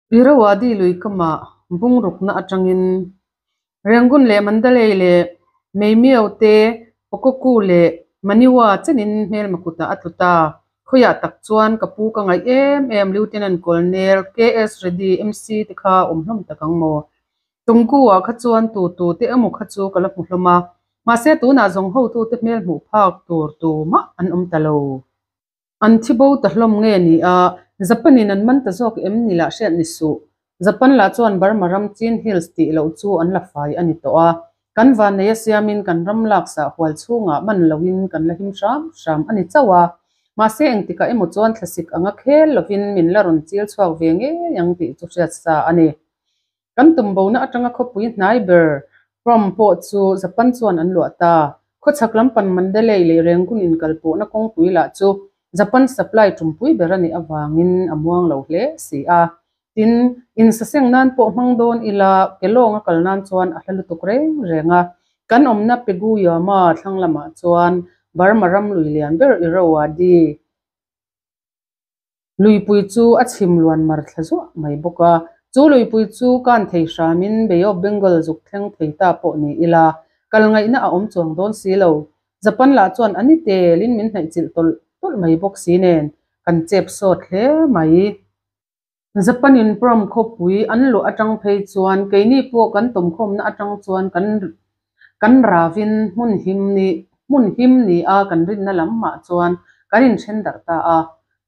Irrawaddy lui kamah bungrukna atangin Rangoon leh Mandalay leh Maymyo te, Pakokku leh Maniwa chenin hmelma kutah a tlu ta. Khawiah tak chuan ka pu ka ngaih em em Lieutenant Colonel KS Reddy MC te kha awm hlawm tak ang maw? Tungku ah kha chuan tu tu te emaw kha chu ka la hmu hlawm a, mahse tunah zawng hotute hmel hmuh phak tur tumah an awm ta lo. An thi bo ta hlawm nge ni a, Japan in an man ta zawk em ni lah hriat ni suh. Japan lah chuan Burma ram Chin Hills tih loh chu an la fai a ni tawh a, kan vanneia siamin kan ram laksa hual chhungah man loin kan la him hram hram a ni chauh a. Mahse engtikah emaw chuan thlasik anga khel lovin min la rawn chil chhuak ve ngei ang tih chu hriat sa a ni. Kan tumbona atanga khawpui hnai ber Prom pawh chu Japan chuan an luah ta. Khawchhak lam pan Mandalay leh Rangoon inkalpawhna kawngpui lah chu Japan supply tumpui ber a nih avangin a muang lo hle si a. Tin, insaseng nan pawh hmang dawn ila kelawng a kal nan chuan a hla lutuk reng reng a. Kan awmna Peguyama thlang lamah chuan Burma ram lui lian ber Irrawaddy Luipui chu a chhim luan mar thla zuah mai bawk a, chu luipui chu kan thei hramin Bay of Bengal zuk thleng thei ta pawh ni ila, kal ngaihna a awm chuang dawn si lo. Japan lah chuan a ni telin min hnaihchilh tawlh tawlh mai bawk si nen, kan chep sawt hle mai. Japan in Prom khawpui an luah atang phei chuan keini pawh kan tawmkhawmna atang chuan kan kan ravin hmun him ni hmun him ni a kan rinna lam mah chuan kan inthen darh ta a.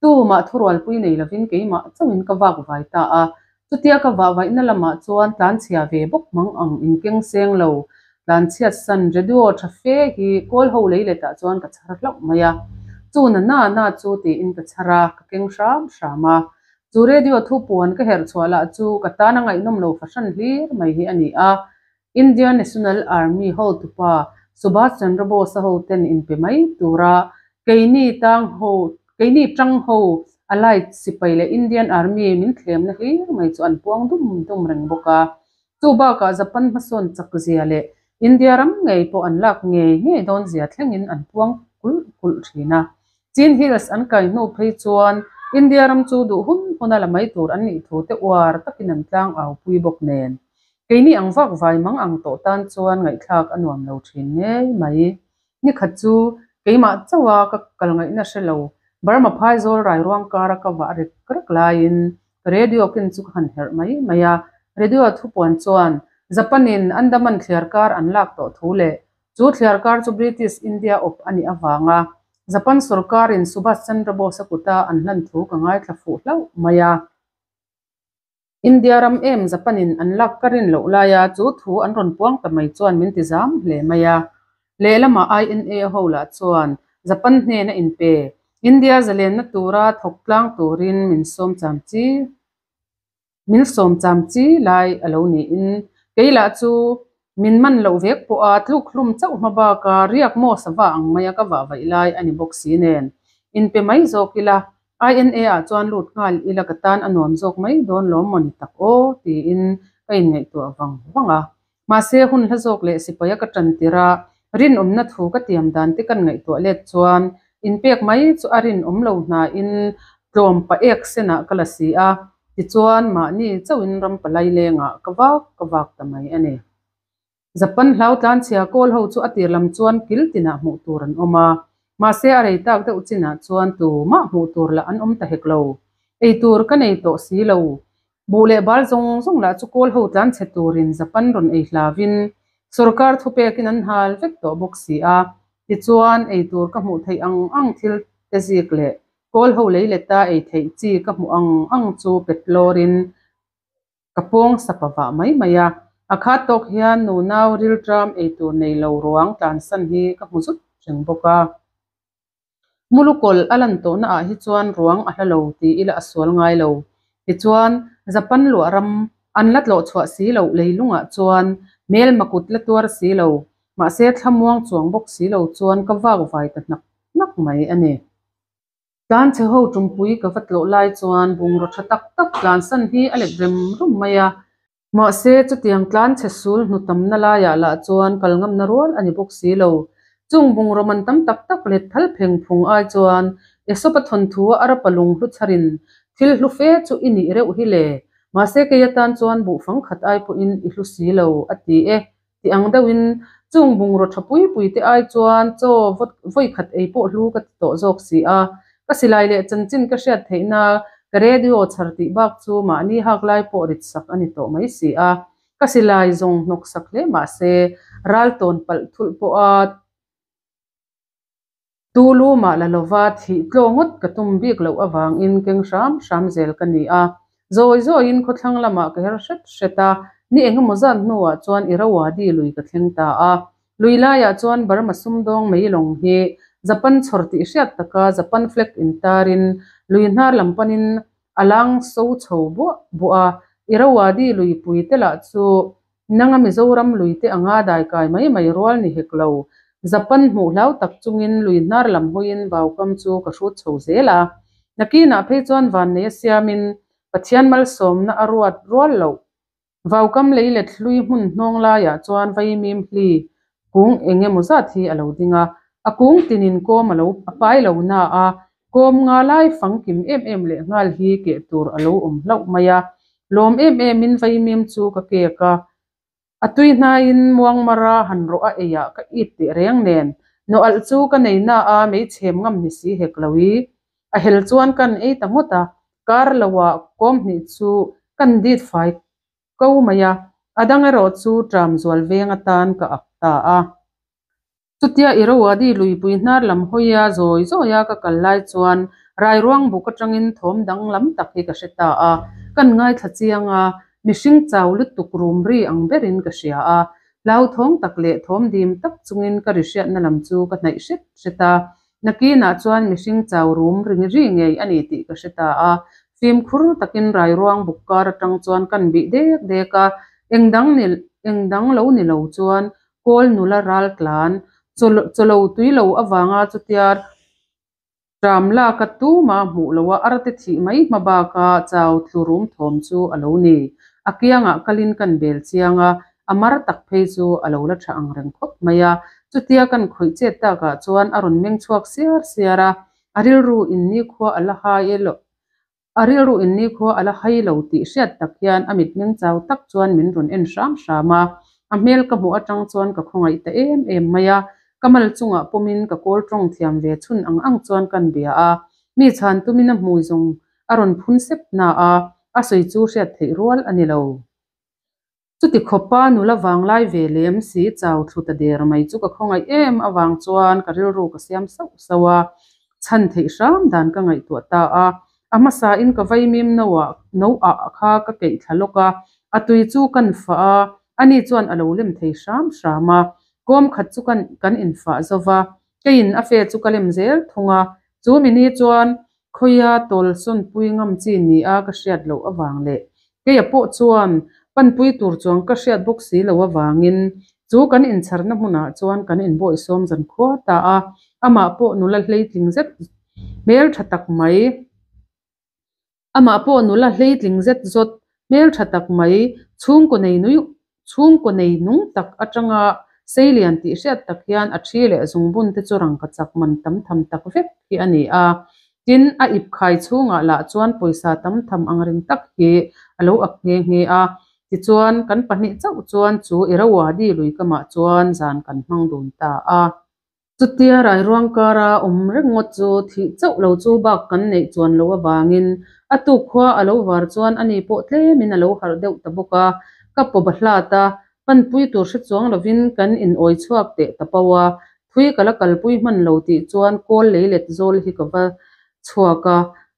Tumah thurualpui nei lovin keimah chauhin ka vak vai ta a. Chutia ka vah vaihna lamah chuan tlanchhia ve bawk mang ang inkeng seng lo tlanchhiat san radio tha fe hi kawl ho lei letah chuan ka chhar hlauh mai a. Chu na na na chu tiin ka chhar a, ka keng hram hram a. Chu radio thu puan ka herh chhuah lah chu ka tan a ngaihnawm lo fahran hlir mai hi a ni a. Indian National Army hotupa Subhash Chandra Bose-a hoten inpe mai tura keini tang ho keini tang ho Allied sipai leh Indian Army min thlemna hlir mai chu an puang dum dum reng bawk a. Chu bakah Japan hmasawn chak zia leh India ram ngei pawh an lak ngei ngei dawn zia thlengin an puang kulh kulh thin a. Chin Hills an kai hnu phei chuan India ram chu duh hun huna la mai tur an nih thu te uar takin an tlang au pui bawk nen. Keini ang vak vai mang ang tawh tan chuan ngaihthlak a nuam lo thin ngei mai. Nikhat chu keimah chauha ka kal ngaihna hre lo, Burma phaizawl rairuang kara ka vah rek rek laiin Radio ken chu ka han herh mai mai a. Radio thupuan chuan Japan-in Andaman thliar kar an lak tawh thu leh chu thliar kar chu British India awp a nih avanga Japan sorkarin Subhas Chandra Bose-a kuta an hlan thu ka ngaithla fuh hlauh mai a. India ram em Japan-in an lak ka rin loh laia chu thu an rawn puang ta mai chuan min ti zam hle mai a. Lehlamah INA ho lah chuan Japan hnena inpe India zalenna tura thawk tlang turin min sawm cham chi min sawm cham chi lai a lo niin kei lah chu min man loh vek pawh a tluk hlum chauh hma baka riak maw sava ang maia ka vah vaih lai a ni bawk si nen inpe mai zawk ila INA ah chuan lut nghal ila ka tan a nuam zawk mai dawn lawm maw ni tak aw tiin ka inngaihtuah vang vang a. Mahse hun hla zawk leh sipaia ka tan tir a, rinawmna thu ka tiam dan te kan ngaihtuah let chuan inpek mai chu a rinawm lo hnain tlawm pa ek senah ka la si a, tichuan mahni chauhin ram palai lengah ka vak ka vak ta mai a ni. Japan hlau tlanchhia kawl ho chu a tir lam chuan kil tinah hmuh tur an awm a, mahse a rei tak deuh chinah chuan tumah hmuh tur lah an awm ta hek lo. Ei tur ka nei tawh si lo. Buh leh bal zawng zawng lah chu kawl ho tlanchhe turin Japan rawn ei hlavin sorkar thupekin an hal vek tawh bawk si a, tichuan ei tur ka hmuh theih ang ang thil te zik leh kawl ho lei leta ei theih chi ka hmuh ang ang chu petlawrin Ka pawng sapa vah mai mai a, a khat tawk hian nunau rilṭam eitur nei lo ruang tlansan hi ka hmu zut reng bawk a. Mulukawlh a lan tawhna ah hi chuan ruang a hla lo ti ila a sual ngai lo. Tichuan, Japan luah ram an la tlawh chhuah si loh leilungah chuan hmelma kut la tuar si lo, mahse thlamuang chuang bawk si lo chuan ka vak vai ta hnak hnak mai a ni. Tlanchhe ho tumpui ka va tlawh lai chuan bungraw tha tak tak tlansan hi a let rem rum mai a. Mahse, chutiang tlanchhe sul hnu tamna laiah lah chuan kal ngamna rual a ni bawk si lo. Chung bungraw man tam tak tak let phal pheng phung ai chuan Aesop-a thawnthu a rapa lung hlu chharin thil hlu fe chu i nih reuh hi le. Mahse kei atan chuan buh fang khat ai pawhin i hlu si lo, a ti e. Ti ang deuhin chung bungraw tha pui pui te ai chuan chaw vawi khat ei pawh hlu ka ti tawh zawk si a. Ka silai leh chanchin ka hriat theihna ka radio chhar tih bak chu mahni hak lai pawh rit sak a ni tawh mai si a. Ka silai zawng hnawk sak hle mahse ral tawn palh thulh pawha Tulu mah la lova thih tlaw ngawt ka tum bik loh avangin keng hram hram zel ka ni a. Zawi zawiin khawthlang lamah ka her hret hret a, ni engemaw zat hnuah chuan Irrawaddy lui ka thleng ta a. Lui laiah chuan Burma sumdawng mei lawng hi Japan chhawr tih hriat taka Japan flag intarin lui hnar lam panin a lang so chho buah buah a. Irrawaddy luipui te lah chu Nanga Mizoram lui te anga daikai mai mai rual ni hek lo. Japan hmuh hlau tak chungin lui hnar lam hawiin vaukam chu ka hrut chho zel a. Nakinah phei chuan vannei a siamin Pathian malsawmna a ruat rual loh. Vaukam lei let hlui hmun hnawng laiah chuan vaimim hli kung eng emaw zat hi a lo ding a. A kung tinin kawm a lo a pai lo na a, kawm nga lai fangkim em em leh nghal hi keh tur a lo awm hlauh mai a. Lawm em emin vaimim chu ka kek a, a tui hnaiin muangmara han rawh a eiah ka it teh reng nen, nawalh chu ka nei na a meichhem ngam ni si hek lo i, a hel chuan kan ei ta ngawt a, kar loah kawm hnih chu kan dit fai ko mai a, a dang erawh chu tram zual veng atan ka ak ta a. Chutia Irrawaddy luipui hnar lam hawia zawi zawia ka kal lai chuan Rairuang buk atangin thawm danglam tak hi ka hre ta a, kan ngaithla chiang a, mihring chau lutuk rum ri ang berin ka hria a, hlauthawng tak leh thawm dim tak chungin ka ri hriatna lam chu ka hnaih hret hret a, nakinah chuan mihring chau rum ri ri ngei a ni tih ka hre ta a, fimkhur takin Rairuang buk kar atang chuan kan bih dek dek a, engdang ni engdang lo ni lo chuan Kawl nula ral tlan, chawlo tui lo avanga chutia ṭam laka tuma hmuh loha arte thih mai hma baka chau thlu rum thawm chu a lo ni. A kiangah kalin kan bel chiang a, a mar tak phei chu a lo la ṭha ang reng khawp mai a. Chutia kan khawih chet takah chuan a rawn meng chhuak siar siar a, a rilru in nikhua a la hai e lo. A rilru in nikhua a la hai lo tih hriat tak hian a mitmeng chau tak chuan min rawn en hram hram a, a hmel ka hmuh atang chuan ka khawngaih ta em em mai a, ka mal chungah pawmin ka kawl tawng thiam ve chhun ang ang chuan kan bia a, mi chhan tumin a hmui zawng a rawn phun sep na a, a sawi chu hriat theih rual a ni lo. Chuti khawpa nula vanglai ve lem si chau thlu ta der mai chu ka khawngaih em avang chuan ka rilru ka siam sauh sauh a, chhan theih hram dan ka ngaihtuah ta a. A hmasain ka vaimim no ah no ah kha ka keih thla lawk a, a tui chu kan fah a, ani chuan a lo lem thei hram hram a. Kawm khat chu kan kan infah zo va, keiin a fe chu ka lem zel thung a, chu mini chuan Khawia tawlsawnpui ngam chi ni a ka hriat loh avang leh keia pawh chuan panpui tur chuang ka hriat bawk si lo avangin chu kan incharna hmunah chuan kan inbawihsawm zan khua ta a, amah pawh nula hleitling zet hmel tha tak mai amah pawh nula hleitling zet zawt hmel tha tak mai chhungkaw nei nui Chhungkaw nei nung tak atanga seilian tih hriat tak hian a thi leh zungbun te chu rangkachak man tam tham tak vek hi a ni a. Tin, a ip khai chhungah lah chuan pawisa tam tham ang reng tak hi a lo ak nghe nghe a. Tichuan, kan pahnih chauh chuan chu Irrawaddy lui kamah chuan zan kan hmang dun ta a. Chutia Rairuang kara awm reng ngawt chu thih chauh lo chu bak kan neih chuan loh avangin a tuk khua a lo var chuan ani pawh tlemin a lo harh deuh ta bawk a, ka pawp a hlat a, panpui tur hre chuang lovin kan inawi chhuak teh ta pau a, thui ka la kalpui hman lo tih chuan kawl lei let zawl hi ka va chhuak a,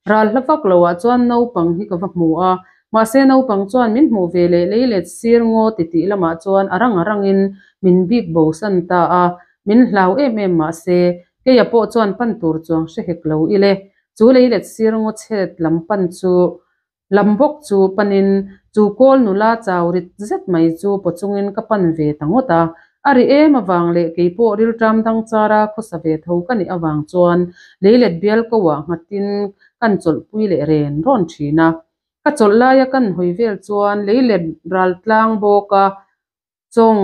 ral hla vak loah chuan naupang hi ka va hmu a, mahse naupang chuan min hmuh ve leh lei let sir ngaw ti tih lamah chuan a rang a rangin min bik bosan ta a, min hlau em em mahse keia pawh chuan pan tur chuang hre hek lo ile, chu lei let sir ngaw chhet lam pan chu Lam bawk chu panin chu kawl nula chau rit zet mai chu paw chungin ka pan ve ta ngawt a. A ri em avang leh kei pawh rilṭam dang chara khawsa ve tho ka nih avang chuan leilet bial ko ah nghatin kan chawlhpui leh ren rawn ṭhin a. Ka chawlh laia kan hawi vel chuan leilet ral tlang bawka Chawng,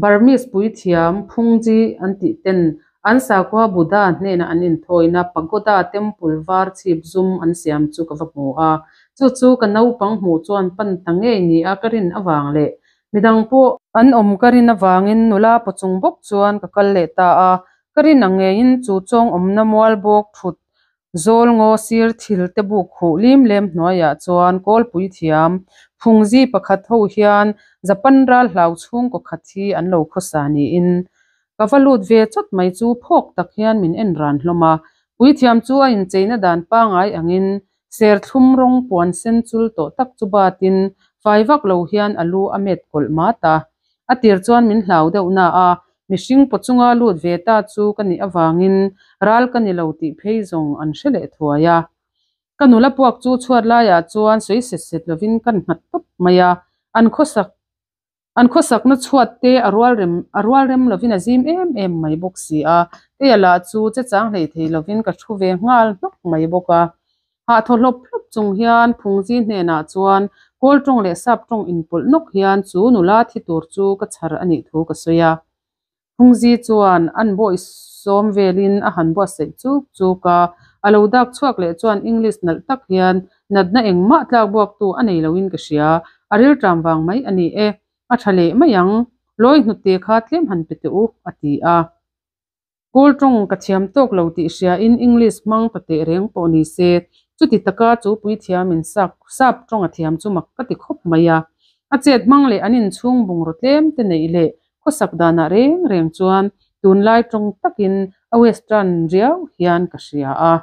Burmese puithiam Phungji an tih ten an sakhua Buddha hnena an inthawina Pagoda Temple var chhip zum an siam chu ka va hmu a. Chu chu ka naupang hmuh chuan pan ta ngei ni a ka rin avang leh midang pawh an awm ka rin avangin nula pawchung bawk chuan ka kal leh ta a. Ka rin ang ngeiin chu chawng awmna mual bawk thut zawl ngaw sir thil te buk khuh lim lem hnuaiah chuan kawlpui thiam phungzi pakhat ho hian Japan ral hlau chhungkaw khat hi an lo khawsa niin ka va lut ve chawt mai chu phawk tak hian min en ran hlawm a. Puithiam chu a incheina dan pangai angin serthlum rawng puan sen chul tawh tak chu batin fai vak lo hian a lu a met kawlh mat a. A tir chuan min hlau deuh na a, mihring paw chunga lut ve ta chu ka nih avangin ral ka ni lo tih phei zawng an hre leh thuai a. Ka nula puak chu chhuat laiah chuan sawi set set lovin kan nghat tawp mai a, an khawsak an khawsakna chhuat te a rual rem a rual rem lovin a zim em em mai bawk si a, keia lah chu che chang hlei thei lovin ka thu ve nghal hnawk mai bawk a. Hah thaw hlawp hlawp chung hian Phungzi hnenah chuan Kawl tawng leh Sap tawng inpawlh nawk hian chu nula thi tur chu ka chhar a nih thu ka sawi a. Phungzi chuan an bawi sawm velin a han buatsaih chuk chuk a, a lo dak chhuak leh chuan English nalh tak hian natna engmah tlak buaktu a nei loin ka hria, a rilṭam vang mai a ni e, a ṭha leh mai ang, lawi hnute kha tlem han pe teh u, a ti a. Kawl tawng ka thiam tawk lo tih hriain English hmang ta teh reng pawh ni se, chuti taka chu puithiamin sap sap tawng a thiam chu mak ka ti khawp mai a. A chet hmang leh an inchhung bungraw tlem te neih leh khawsak danah reng reng chuan tunlai tawng takin a western riau hian ka hria a.